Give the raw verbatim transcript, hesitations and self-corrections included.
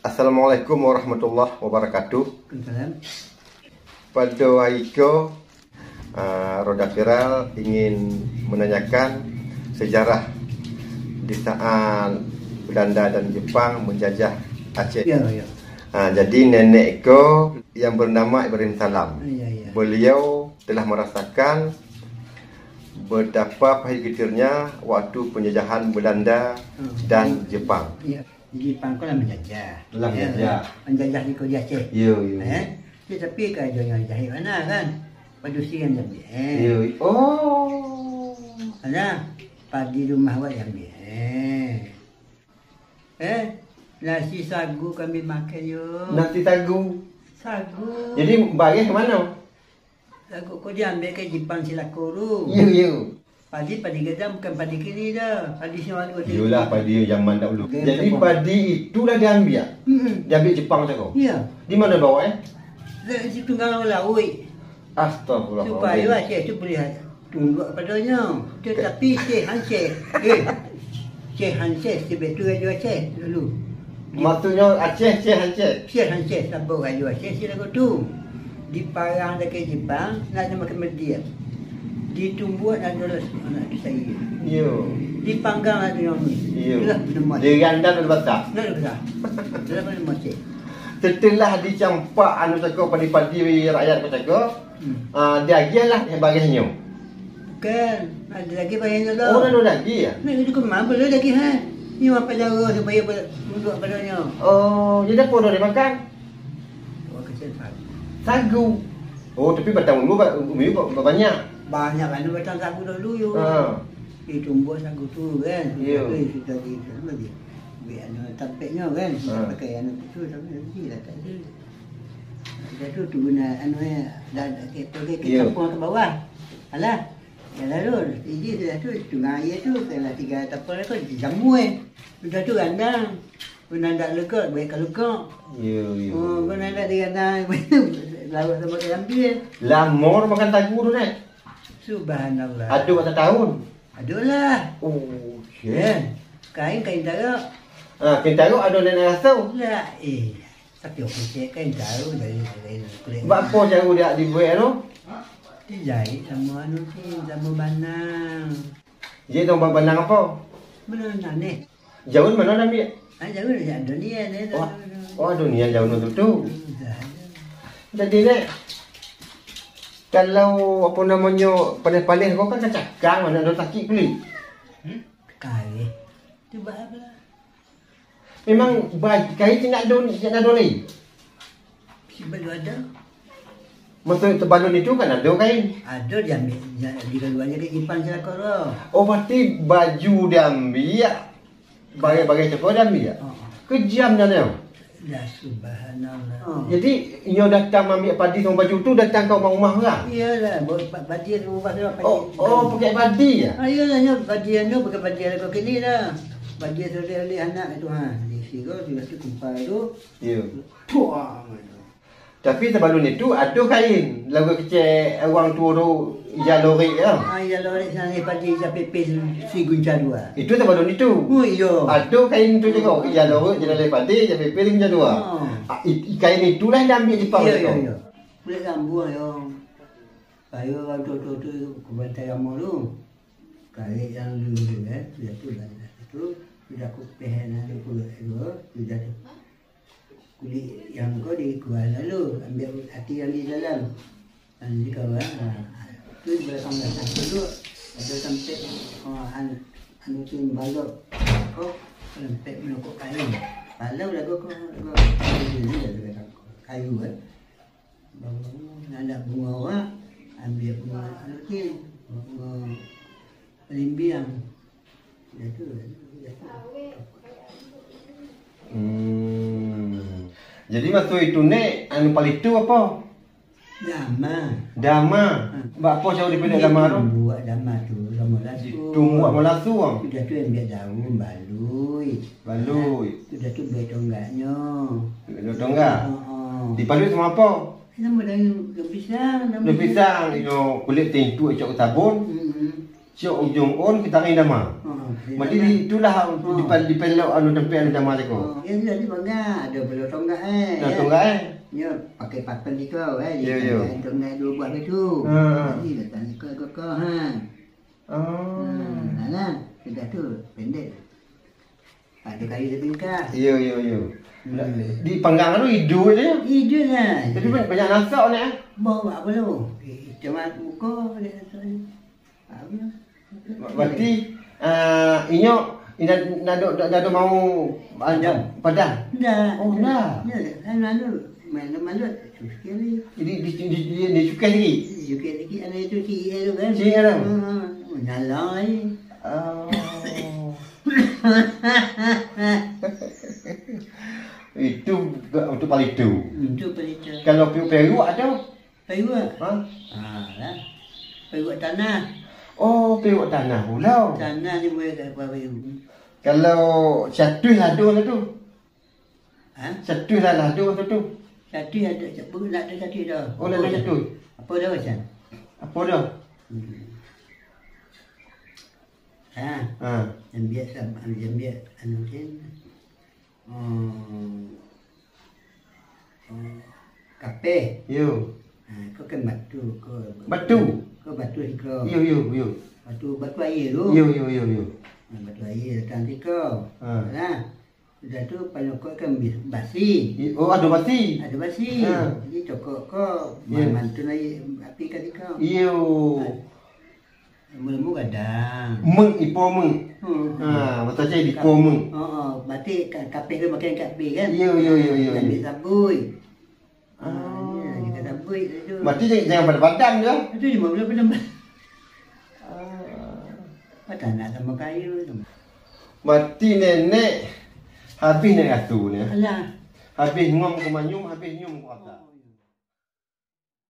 Assalamualaikum warahmatullahi wabarakatuh. Waalaikumsalam. Pada hari ko, ah, Roda Viral ingin menanyakan sejarah di saat Belanda dan Jepang menjajah Aceh. Ya, ya. Ah, jadi nenek ko yang bernama Ibrahim Salam. Ya, ya. Beliau telah merasakan betapa pahit getirnya waktu penjajahan Belanda Hmm. dan Jepang. Ya. Jepang kan lah menjajah. Lah menjajah. Ya. Menjajah di Aceh. Ya, ya. Eh? Tapi kan ada yang jahit mana kan? Padusi yang diambil. Eh. Ya. Oh. Ada padi rumah awak diambil. Eh. Eh, nasi sagu kami makan yo. Nasi sagu. Sagu. Jadi bareh mana? Lagu ko diambil ke Jepang silako tu. Ya, ya. Padi, padi gadang bukan padi kini dah. Padi sewa dua Yolah, padi zaman dahulu. Jadi padi itulah diambil. Hmm. Diambil Jepang cako. Ya. Di mana bawa eh? Di situ tengah laut. Astagfirullah. Supaya Aceh tu boleh tunduk padanya. Tetapi Aceh hancur. Eh. Aceh hancur sebab tu raja Aceh dulu. Maksudnya Aceh, Aceh hancur. Aceh hancur sebab raja Aceh sila tu. Diparang dekat Jepang, nak ada makan media. Ditumbuh nak ada anak saya. Yo. Dipanggang nak ada yang ni. Yo. Itulah penemuan. Di randam ada basah. Nak ada basah. Itulah penemuan Aceh. Setelah dicampak anu cako padi-padi rakyat ko cako, Hmm. Ah, dia lagi lah yang bagian nyo. Bukan, ada lagi bagian nyo lah. Oh, ada lagi ya? Nak itu kemana boleh lagi ha? Ni apa cara supaya ber- tunduk padanya? Oh, jadi apa dah dimakan? Orang kecil sagu. Sagu. Oh, tapi batang ulu ba- ulu ba- ba- banyak. Banyak anu batang sagu dulu yo. Ha. Ditumbuh sagu tu kan. Ya. Sudah di sudah di. Ambil anu tampek nyo kan. Ha. Pakai anu tu tapi lagi lah tak ada. Dah tu, tu guna anu eh, dah, dah ke, ke, ke Ya. Kampung ke bawah. Alah. Ya lalu, iji sudah tu, sungai air tu, kalau tiga tapal tu, jamur eh. Sudah tu randang. Pun dak lekok, baik ka lekok. Ya, ya. Oh, pun dak di randang, laut sama ke ambil. Lama makan sagu tu, Nek? Subhanallah. Ada berapa tahun? Ada lah. Oh, shit. Ya. Kain, kain tarok. Ah, kain tarok ada nenek rasa. Lah, eh. Tapi aku cek kan jauh dari, dari kulit. Bak apa jauh dia dibuat tu? Dijahit sama anu tu, sama banang. Jadi tu bak banang apa? Banang aneh. Jauh mana dah ambil? Ah, jauh dari dunia ni. Oh, oh, dunia jauh tu tu. Hmm, dah. Jadi ni, kalau apa namanya, panas-panas kau kan kacakang, mana ada sakit kulit. Hmm? Kali. Tu bak apa? Memang ba- kain tidak ada, tidak ada lagi. Si baru ada. Maksud tebalun itu kan ada kain. Ada diambil, dia di luar jadi ipan celaka tu. Oh, berarti baju diambil, bagai-bagai cepat diambil. Oh. Kejam dah dia. Ya subhanallah. Oh. Jadi, nyo datang ambil padi sama baju tu datang ke rumah orang. Iyalah, buat pa- padi rumah dia. Oh, oh, pakai padi ya? Ah, iyalah, nyo padi anu bukan padi lagu kini dah. Padi tu dia oleh anak tu ha. Di situ sudah tu kumpal tu. Ya. Puang. Tapi sebelum itu ada kain lagu kecil orang tua tu ija lori ya. Ah, ija lori sana padi ija pepes si gunca dua. Itu sebelum itu. Oh iya. Ada kain tu juga ija lori ija lori padi ija pepes si gunca dua. Ah. Ah, i- i- kain itulah yang diambil Jepang Iya, tu. Iya, iya. Kulit rambuan ya. Kayu orang tu tu tu ke bantai rambuan tu. Kayu yang dulu tu kan, sudah tu dah tu. Sudah kupeh nak tu tu. Sudah tu. Kulit yang kau dikuah lalu ambil hati yang di dalam. Dan di kawan, ha, tu di belakang belakang tu ada sampai ha, an- anu tu balok kau sampai menokok kayu. Kalau lagu kau lagu kayu ni lagu kayu kan. Baru nak bunga awak ambil bunga anu tu bunga limbiang. Hmm. Jadi waktu itu nek anu palitu apa? Dama. Dama. Ha. Bak apa cara dipilih dama tu? Buat dama tu sama langsung. Tumbuh sama langsung. Sudah tu ambil daun balui. Balui. Sudah tu buat tonggaknya. Buat tonggak. Ha. Dipalut sama apa? Nama daun, daun pisang, daun pisang. Yo kulit tintu cok sabun. Hmm. Cok ujong ôn keutangi dama. Ha, keutangi dama. Berarti itulah di, di pelok anu tempek anu dama teuko. Ha, ya, ya, di bangga ada belok tonggak, eh. Ada tonggak, eh. Ya, pakai papan teuko, eh. Ya, ya. Tonggak dua buah gitu. Ha, ha. Jadi datang teuko, teuko, ha. Oh. Ha, nah, nah, sudah tu pendek. Ada kayu di bingkas. Iya, iya, iya. Hmm. Di panggang tu hidup je. Hidup lah. Tapi banyak, banyak nasok ni, eh. Bawa apa tu? Eh, cuma muka ada nasok ni. Berarti, ah, inyo indak, indak, indak, indak mau padah? Indak. Oh, indak. Indak, kan lalu main malut sekali. Jadi di, di, di, di cukai lagi? Di cukai lagi, anak itu si E tu kan. Si E tu? Ha, ha. Menyala ai. Oh. Itu untuk palitu. Untuk palitu. Kalau piuk peruak ada? Peruak? Ha? Ha, lah. Peruak tanah. Oh, peruak tanah pula. Tanah ni boleh kat pariu. Kalau satu lah tu, tu. Ha? Satu lah, lah tu, tu, tu. Satu ada, nak ada satu dah. Oh, nak ada satu. Apa dah macam? Apa dah? Hmm. Ha. Ha. Ambil sam-, ambil anu kan. Hmm. Hmm. Kapeh. Yo. Ha, kau kan batu, kau batu. Batu? Kau batu sikro. Yo, yo, yo. Batu, batu air tu. Yo, yo, yo, yo. Ha, batu air datang sikro. Ha. Nah. Sudah tu panyokot kan bis-, basi. I-, oh, ada basi. Ada basi. Ha. Jadi cokok kau, yo, ma-, mantun air api kat sikro. Yo. Ha. Lemu-lemu gadang. Meuk, ipo meuk. Hmm. Ha, betul je, ipo meuk. Oh, oh, berarti ka-, kapeh tu makan kapeh kan? Yo, yo, yo, yo, yo. Ambil sabui. Ah. Ya, kita sabui tu. Berarti jangan, jangan padam-padam je. Itu lima belas padam. Ah. Patah nak sama kayu tu. Berarti nenek habis nenek ratu ni. Alah. Habis ngom ke manyum, habis nyum ke rata.